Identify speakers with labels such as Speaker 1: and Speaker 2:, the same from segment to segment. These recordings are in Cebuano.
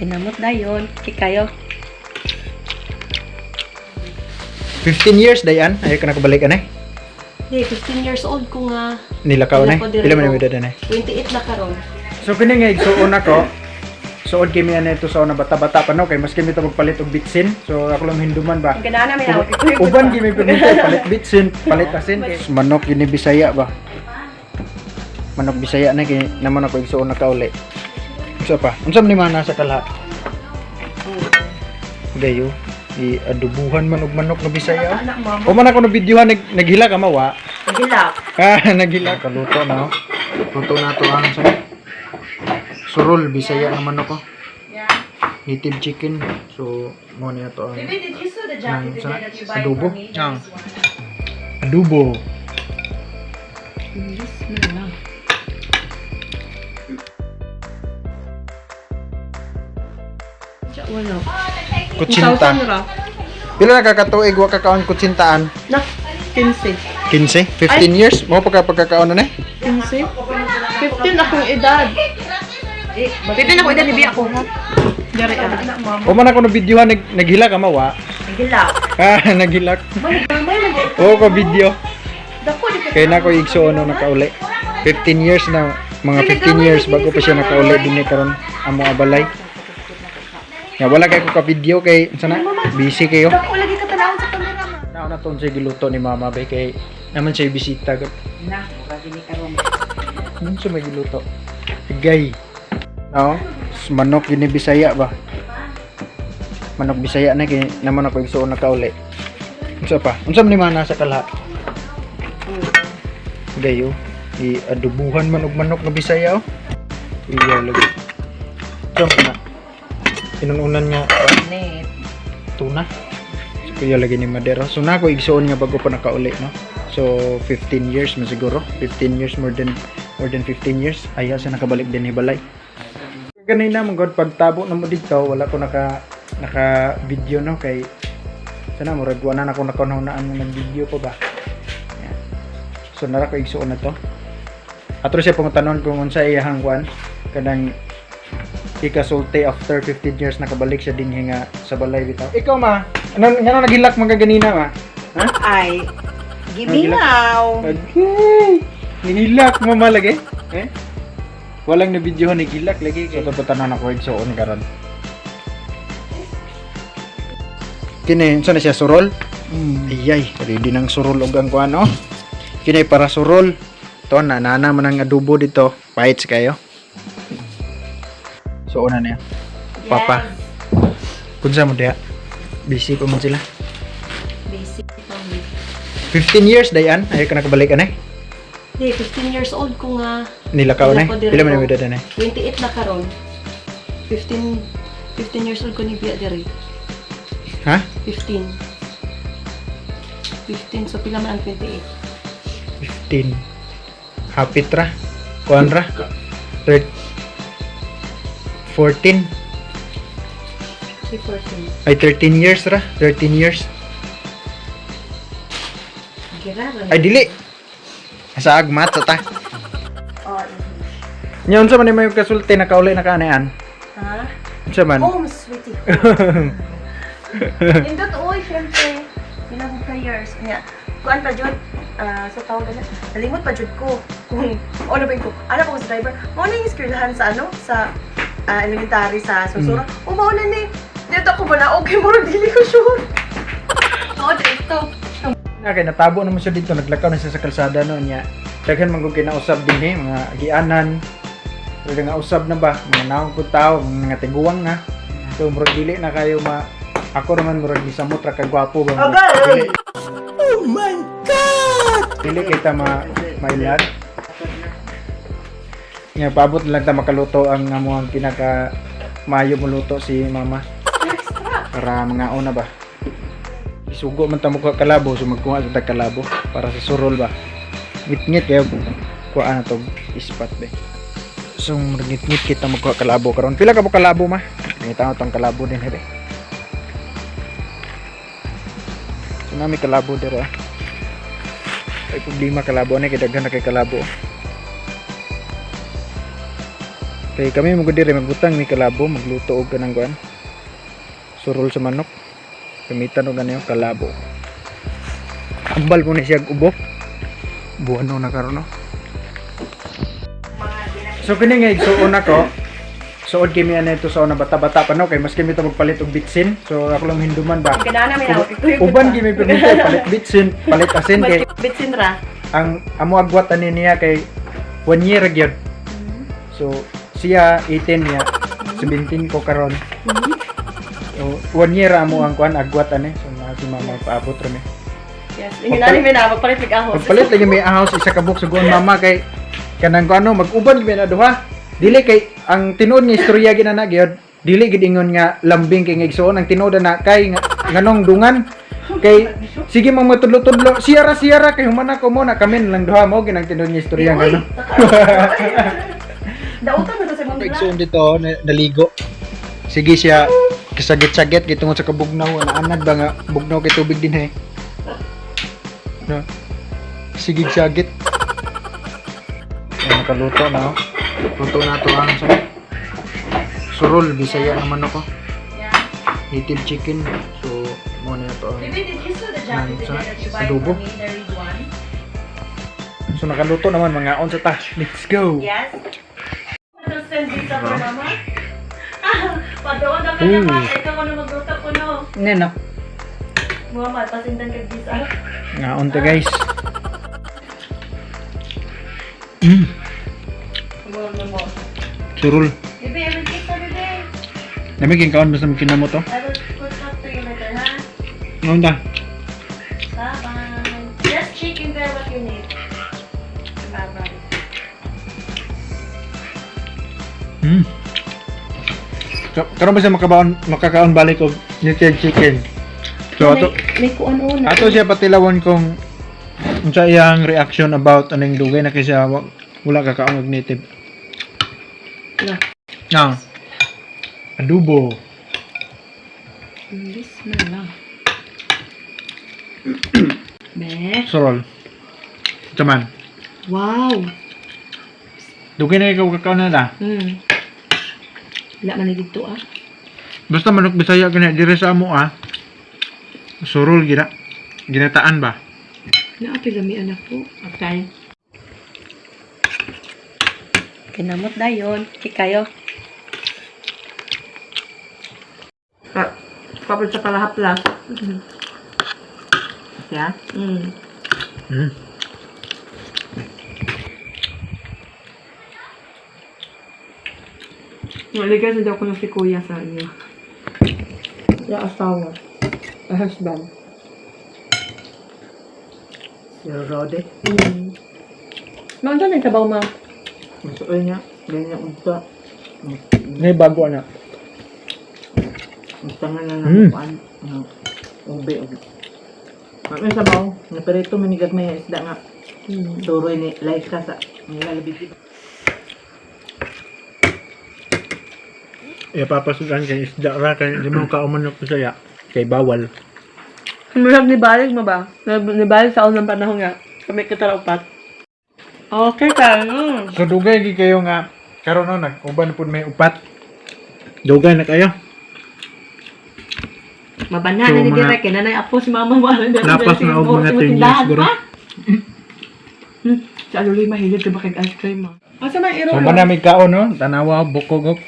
Speaker 1: Kinamot dayon. Kikayo.
Speaker 2: 15 years dayan, ayaw ka nakabalik anay.
Speaker 1: Di, 15 years old ko nga.
Speaker 2: Nilakaw na.
Speaker 1: Nilakaw diri
Speaker 2: Pila man
Speaker 1: ko.
Speaker 2: yung edad anay?
Speaker 1: 28 na karon.
Speaker 2: So kini nga igsuon ako. Suod kami ana ito sa una bata-bata pa no kay mas kami ta magpalit og bitsin. So ako lang hinduman ba.
Speaker 1: Ang ganahan namin ako.
Speaker 2: Uban gimi perminto palit bitsin, palit asin kay manok yun ni Bisaya ba. Manok Bisaya na kay naman ako igsuon na kauli. Unsa pa? Unsa man ni mana sa kalha? Gayo, i-adubuhan man og manok na Bisaya.
Speaker 1: Anak mama.
Speaker 2: O man ako na videohan naghila ka mawa.
Speaker 1: Gilak.
Speaker 2: Ah, naghila. Kaluto na oh. Luto na to ang sa surul Bisaya nga manok oh. Native chicken. So, mo niya to ang
Speaker 1: Baby, did you sew the
Speaker 2: ng
Speaker 1: jacket
Speaker 2: sa
Speaker 1: again that you buy
Speaker 2: adobo.
Speaker 1: for me?
Speaker 2: Ah. Adobo.
Speaker 1: Bismillah. Wala.
Speaker 2: Kutsinta. Pila na kakatuig wa kakaon kutsintaan?
Speaker 1: Na, 15.
Speaker 2: 15? 15 years? Mo pa ka pagkakaon na eh?
Speaker 1: 15? 15 akong edad. 15 ako edad, hindi ako. Dari ah.
Speaker 2: O man ako na videohan naghila ka mawa.
Speaker 1: Gilak.
Speaker 2: Ah, naghilak. Oo ka video.
Speaker 1: Dako di ka.
Speaker 2: Kaya na ko igsuon no nakauli. 15 years na mga 15 years bago pa siya nakauli dinhi karon amo abalay. Ya wala kay ko ka video kay unsa na busy kayo.
Speaker 1: Dako lagi ka tanawon sa kamera ma.
Speaker 2: Naon na ton siya giluto ni mama bay kay naman siya bisita gud.
Speaker 3: Na, mura gini karon.
Speaker 2: Ano siya may giluto? Gay. No, manok yun ni Bisaya ba? Manok Bisaya na kay naman ako igsuon nakauli. Unsa pa? Unsa man ni mana sa kalha? Gayo, i-adubuhan man og manok nga Bisaya oh. Iya lagi. Unsa man na? Inununan nga
Speaker 3: Net.
Speaker 2: tuna. So, kuya lagi ni Madero. So na ako igsuon nga bago pa nakauli no. So 15 years man siguro, 15 years, more than 15 years aya siya nakabalik din ni balay. Ganina man god pagtabo na mo dito, wala ko naka video no kay sana murag wala na ako nakanahunaan mo ng video pa ba. Yan. So nara ko igsuon na to. Atro siya pangutanon kung unsa iyahang kwan kanang ikasulti after 15 years nakabalik siya dinhi nga sa balay bitaw. Ikaw ma, ano ngano naghilak man ka ganina ma? Ha?
Speaker 3: Ay, gimingaw.
Speaker 2: Okay. Nihilak mo ma lagi. Eh? Walang na video ni gilak lagi. So to tanan ako igsuon karon. Kini unsa na siya surol? Ayay, ready nang surol og ang kuan oh. Kini para surol. To na nana man ang adobo dito. Pahit sa kayo. So una na yan. Papa. Kunsa mo diha? Busy pa man sila.
Speaker 1: Basic.
Speaker 2: 15 years dayan, ayaw ka nakabalik anay.
Speaker 1: Di, 15 years old ko nga.
Speaker 2: Nilakaw na.
Speaker 1: Nilakaw diri
Speaker 2: Pila man
Speaker 1: ko.
Speaker 2: yung edad anay?
Speaker 1: 28 na karon. 15 15 years old ko ni Bia diri.
Speaker 2: Ha?
Speaker 1: 15. 15 so pila man ang 28?
Speaker 2: 15. Hapit ra. Kuan ra. 14.
Speaker 1: Si 14.
Speaker 2: Ay 13 years ra. 13 years.
Speaker 3: Girara.
Speaker 2: Ay dili. Sa agmat sa ta.
Speaker 1: Oh,
Speaker 2: Nya unsa man ni may kasulti nakauli na kaanayan?
Speaker 1: ha?
Speaker 2: Unsa man?
Speaker 1: Home sweetie. Indot oy, syempre. Bilang prayers. Nya, kuan pa jud ah, sa tawag na. Nalimot pa jud ko kung ano ba yung ko. Ano pa ko sa driver. Mao na yung eskwelahan sa ano sa elementary sa Susura. O mao na ni. Dito ako ba na okay mo dili ko sure. Oo, dito.
Speaker 2: Na kay natabo naman siya dito, naglakaw na siya sa kalsada no niya. Daghan man gud kinausab dinhi mga agianan. Pero nga usab na ba, mga naong pud tao, mga tiguang na. So murag dili na kayo ma ako naman murag gisamot ra ka gwapo ba. Murag dili. Oh my God! Dili kita ma mailan. Nga paabot na lang ta makaluto ang amuang pinaka maayo moluto si mama. Para mga una ba. Isugo man ta mo kuha kalabo so magkuha sa tag kalabo para sa surol ba. Ngit-ngit kayo kuha na to ispat be. So ngit-ngit kita magkuha kalabo karon. Pila ka mo kalabo ma? Ngita tong kalabo din be. So nami kalabo dira. Ay problema kalabo na kay daghan na kay kalabo. Kay kami mo diri magbutang mi kalabo, magluto og kanang kuan. Surol sa manok. Gamitan og ano kalabo. Ambal mo ni siya og ubo. Buano na karon, no. So kini nga igsuon nako. Suod kami ana ito sa una bata-bata pa, no, kay mas kami to magpalit og bitsin. So ako lang hinduman ba.
Speaker 1: Ganahan namin ako.
Speaker 2: Uban gimi permite palit bitsin, palit asin kay
Speaker 1: Bitsin ra.
Speaker 2: Ang amo agwat ani niya kay one year gyud. So siya 18 niya, 17 ko karon. So one year amo ang kuan agwat ani. So na si mama paabot ra mi.
Speaker 1: Yes. Ingnan namin na magpalit mig ahos.
Speaker 2: Pagpalit lagi may ahos isa ka buok suguan mama kay kanang kuan ano mag-uban gyud na duha. Dili kay ang tinuod nga istorya ginana gyud, dili gid ingon nga lambing kay nga igsuon ang tinuod na kay nga, nganong dungan kay sige mang matudlo-tudlo siyara siyara kay human ako mo na kami na lang duha mo ginang tinuod nga istorya nga no.
Speaker 1: Dautan na to sa mga
Speaker 2: Igsuon dito naligo. Sige siya kasagit-sagit kay tungod sa kabugnaw anad ba nga bugnaw kay tubig din eh. No. Sige sagit. Ay, nakaluto na oh. Luto na to ang sa surol Bisaya ang manok ko.
Speaker 1: Yeah.
Speaker 2: Native chicken. So mo na to ang.
Speaker 1: Baby, did you saw the jacket
Speaker 2: Nang sa
Speaker 1: that you buy
Speaker 2: adobo?
Speaker 1: for me, the red one?
Speaker 2: So nakaluto naman mga unsa ta. Let's go.
Speaker 1: Yes. To send this up for mama? Padoon na ka na
Speaker 2: Ooh.
Speaker 1: ma. Ikaw ko na magluto ko no.
Speaker 2: Nena.
Speaker 1: Muhammad, pasindan kag visa.
Speaker 2: Ngaon ta, guys.
Speaker 1: Mo mo.
Speaker 2: Surol.
Speaker 1: Baby, I will take for today.
Speaker 2: Nami king kaon basta kinamo to.
Speaker 1: I will put up to you later, ha?
Speaker 2: Ngaon ta.
Speaker 1: Bye-bye. Just check in there what you need. Bye-bye.
Speaker 2: So, karon ba siya makabaon makakaon balik og native chicken? So ato
Speaker 1: May kuan una.
Speaker 2: ato siya patilawon kung unsa iyang reaction about aning dugay na kasi wala kakaon og native.
Speaker 1: Na.
Speaker 2: Na. Adobo.
Speaker 1: Bismillah. Be.
Speaker 2: Sorol. Taman.
Speaker 1: Wow.
Speaker 2: Dugay na ikaw kakaon na na.
Speaker 1: Wala man ni dito ah.
Speaker 2: Basta manok Bisaya kani dire sa amo ah. Surol gina. Ginataan ba?
Speaker 1: Naapi gami anak ko. Okay. Kinamot dayon. Kikayo.
Speaker 3: Kapag sa kalahapla. Yeah.
Speaker 1: Naligas na daw ko si kuya sa inyo. Ya asawa. A husband.
Speaker 3: Si Rode.
Speaker 1: Ma'am, saan ang sabaw, ma'am?
Speaker 3: Masuoy niya. Ganyan unta.
Speaker 2: May bago na.
Speaker 3: Unta nga na lang kuan. Ube. Ube. Mami sabaw. Naperito manigag may isda nga. Turoy ni Laika sa nilalabig.
Speaker 2: Ipapasukan kay isda ra kay di mo ka manok Bisaya kay bawal.
Speaker 1: Murag nibalik mo ba? Nibalik sa unang panahon nga. Kami kataraupat. Okay kayo.
Speaker 2: So dugay gi kayo nga karon no nag-uban pud may upat. Dugay na kayo.
Speaker 1: Mabana
Speaker 2: So,
Speaker 1: na ni
Speaker 2: mga-
Speaker 1: Direk. Kaya nanay apo si mama mo.
Speaker 2: Lapas na og mga 10 years siguro.
Speaker 1: Si Aluloy mahilig diba kag ice cream ah. Asa may iro?
Speaker 2: So man may kaon no, tanawa bukog og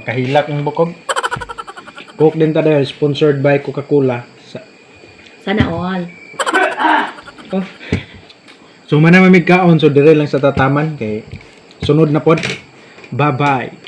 Speaker 2: kahilak ang bukog. Coke din ta dahil sponsored by Coca-Cola.
Speaker 1: Sana all.
Speaker 2: Oh. So man may kaon so dire lang sa tataman kay sunod na pod. Bye-bye.